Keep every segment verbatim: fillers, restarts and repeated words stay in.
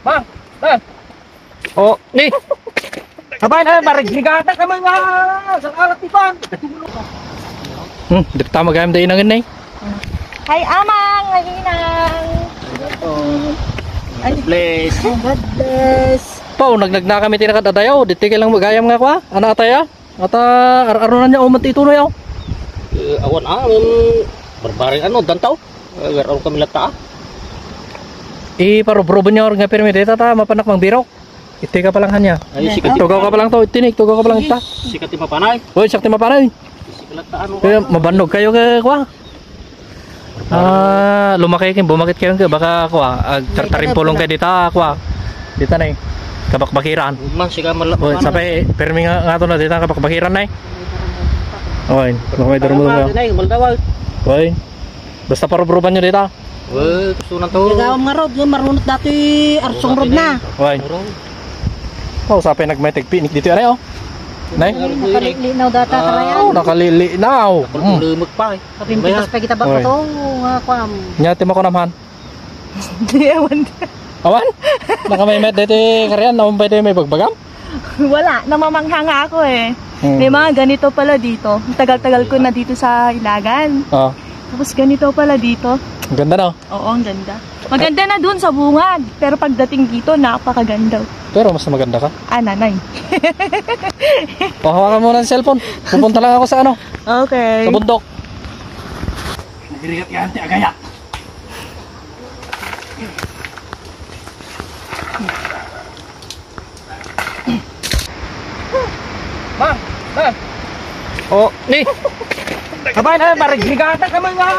Bang! Bang! Oh, ni. Abay na, marigligata ka man nga. Sa alat ni Bang. Hmm, dita magayam da inangin, ni. Hi, Amang, hi, Inang. Ay, bless. God bless. Pao, nagnagna kami tinakad adayo. Dito ka lang magayam nga kwa. Ano ataya? Ata, ar-, arunan niya, umat ito na yaw. Eh, awan, ah, um, barbareng ano, dantaw. Eh, agar-, agar kami latta, ah. Iparubruban niya, or nga pirmi, dita ta, mapanak mangbirok. Iti ka palang hanya. Ay, sikat. Tugaw ka palang to, itinik, tugaw ka palang ita. Sikat ti mapanay. Oy, sikat ti mapanay. Sikat latta, ano. Kaya, mabannog kayo kaya, kwa. Ah, lumakay kayo, bumakit kayo, baka, kwa, agtartarimpulong kayo dita, kwa. Dita na eh. Kabakbakiran. Man, siya ka mala-, Oy, mala-, sapay, permi nga, nga to na, dita, kabakbakiran na eh. Oy, baka may darumulong ka. Ay, maldawag. Oy. Basta parubruban nyo dita. Well, gusto na to. Gagawam nga road, yung marunot dati Arsong Road na. Oy. Marunot. Oh, sapay nagmaytag picnic dito, ano, oh. Nay? Ay, nakalilinaw data ka yan. Oh, nakalilinaw. Kapag Hmm. lumag pa eh. Kapimpitas Maya. pa kita ba Oy. ito? Nga, kwam. Nya, ti makunamhan? Di, ewan. Awan? Nakamaymet dito, karian, naman ba ito may bagbagam? Wala, namamangha nga ako eh. Hmm. May mga ganito pala dito. Tagal-tagal ko na dito sa Ilagan. Oh. Tapos ganito pala dito. Ang ganda, no? Oo, ang ganda. Maganda na dun sa bungad. Pero pagdating dito, napakaganda. Pero mas maganda ka? Ah, nanay. Pahawakan mo ng cellphone. Pupunta lang ako sa ano? Okay. Sa bundok. Nagrigat nga, ante, agaya. Mang! Mang! Oh, ni! Abay na, marigligata ka man nga!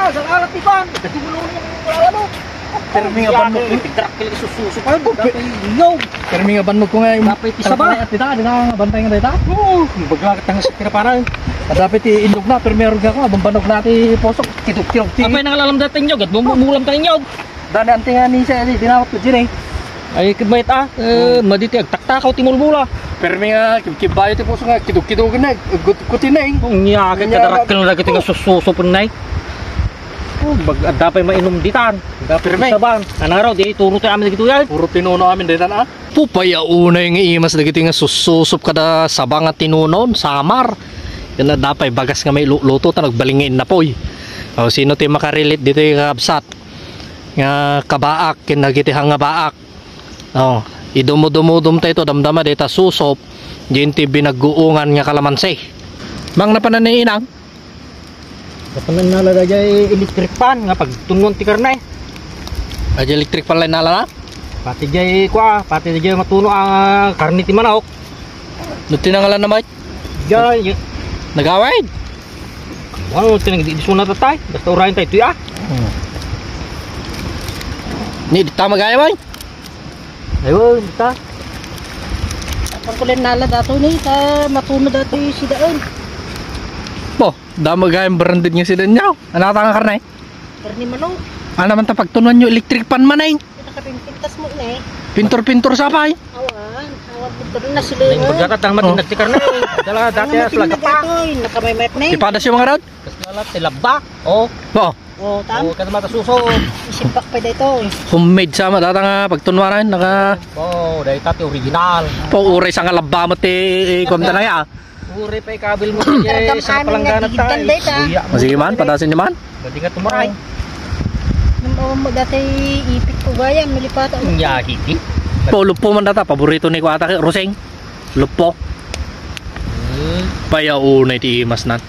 Sa alat ni Pan! Wala mo! Permi nga bannog. Tigdrak ka lagi sususo pa. Dapat ingaw. Permi nga bannog ko nga yung Dapat isa ba? At dita, dita, bantay nga dita. Oo, bagla ka tanga sa kira para. Dapat iinlog na, permi arog ako, abang bannog na ti puso. Kiduk-kiduk ti. Apay nangalalam dati inyo, gat mumulam ta inyo. Dani ante nga ni siya, di dinawat ko dyan eh. Ay, kibait ah. Eh, maditi agtaktakaw ti mulbula. Permi nga, kibkibayo ti puso nga, kiduk-kiduk na, gut-, gutin na eh. Kung niya, Kanya kadarak ka lang lagi nga sususo pun na eh. Oh, bag-, adda pay mainom ditan. Adda pay Pirmi. Saban. Anaro, di turo tayo amin dito yan. Puro tinuno amin ditan ah. Pupaya unay nga imas dagiti nga sususup kada sabang nga tinunon, samar. Yan na dapay bagas nga may lu-, luto ta nagbalingin na poy. O, sino ti makarelate dito yung kabsat? Nga kabaak, ken dagiti hanga baak. O, idumudumudum tayo to, damdama dita susop, diyan ti binagguungan nga kalamansi. Mang napanan ni inang? Kapanan na lada jay electric fan nga pagtunuan ti karne. Ay, electric fan lang nala na? Pati jay, kwa, pati jay matuno ang karne ti manok. Nuti na ngalan na, Mike? Jay. Nagawid? Ano, tinag-, di, di sunat atay. Basta urayan tayo, ito, ah. Hmm. Ni, di tama gaya, Mike? Ayun, ta. Ang kulen nala dato ni, ta matuno dato yung sidaon. Bo, dama gayam branded nga sidaon niya. Ano ata nga karne? Karne manok. Ano man ta pagtunuan nyo, electric pan man eh. Nakapintas mo na eh. Pintor-pintor sa pa eh. Awan, awan, pintor na sila. Ay, eh. Pagkakatang Oh. matinag ti karne. Dala, Ang dati, ah, matinag sila ka pa. Ito, eh, nakamaymay na eh. Ipadas yung mga rod? Tapos lalat, tilaba. Oh. Oh. Oh, tam? Oh, kada mata suso. Isipak pa dito. Homemade sa matata nga pagtunwaran, naka Oh, dahil tati original. Pauray sa nga laba mo ti, eh, kuwan ta na ya. Uray pa ikabil mo, eh, sa Taragam amin nga palangganat ta, tigiddan eh, dayta. Suya mo. O, sige man, padasin niyo man. Pwede nga tumaray. Nung awan mo dati ipit ko gayam, malipata mo. Nya, hiti. Pulupo man data, paborito ni kuwata, Roseng. Lupo. Hmm. Payaunay ti imas nan.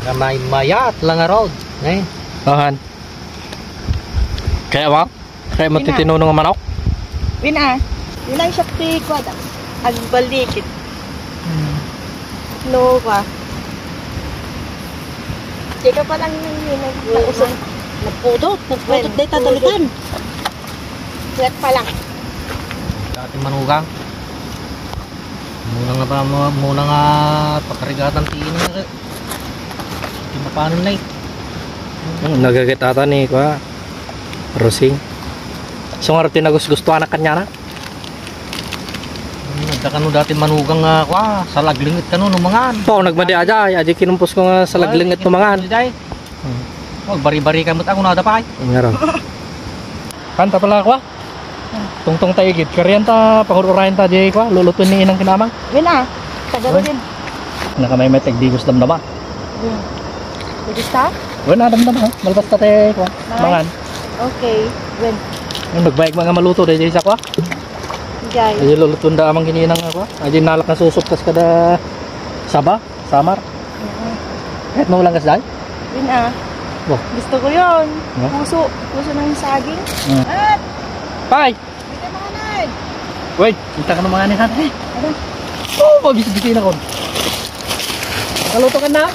Kamay mayat lang nga road. Eh. Ahan. Kaya ba? Kaya Ina. matitinunong ang manok? Win ah. Win ang siya ti kwada. Agbalikit. Hmm. No ba? Di ka pa lang yun, yun, nag-, Win. nausog. Nagpudot. Nagpudot Win. Dahil tatalitan. Wet pa lang. Dati manugang. Muna nga ba, mu-, muna nga pakarigatan ti ini nga, eh. Di mapanon na eh. Hmm, nagaget ata ni, kwa, Rosing. So, nga, tinagos gusto anak kanya na? Hmm, nagda kano dati manugang nga, kwa, salaglinget kano, no mangan. Po, nagmadi aja, ay, aja kinumpos ko nga salaglinget, no mangan. Ay, kinumpos, ay. Hmm. Magbari-bari ka, mat ako nada pa, ay. Nga raw. Kanta pala, kwa? Tungtong tayo gid. Karian ta, pangur-urayan ta, di kwa, lulutuin ni inang kinamang. Wen a. Taga Wen. Wen. Nakamay may tagdigos damdama. Wen. Digos ta? Wen a, damdama, ha? Malpas ta tayo, kwa. Mangan. Okay. Wen. Yung nagbayag mga maluto, dahil sa kwa. Jay. Ay, lulutuin da amang kininang nga, kwa. Ay, di nalak na susok, tas kada saba, samar. Mm. Kahit maulang kas, day? Wen a. Bo. Gusto ko yon. No? Puso. Puso ng saging. Mm. At Pay! Dito mga nay. Wait, kita ka ng mga nay, ha? Ano? Oh, mabisbisi na ko. Kaluto ka na?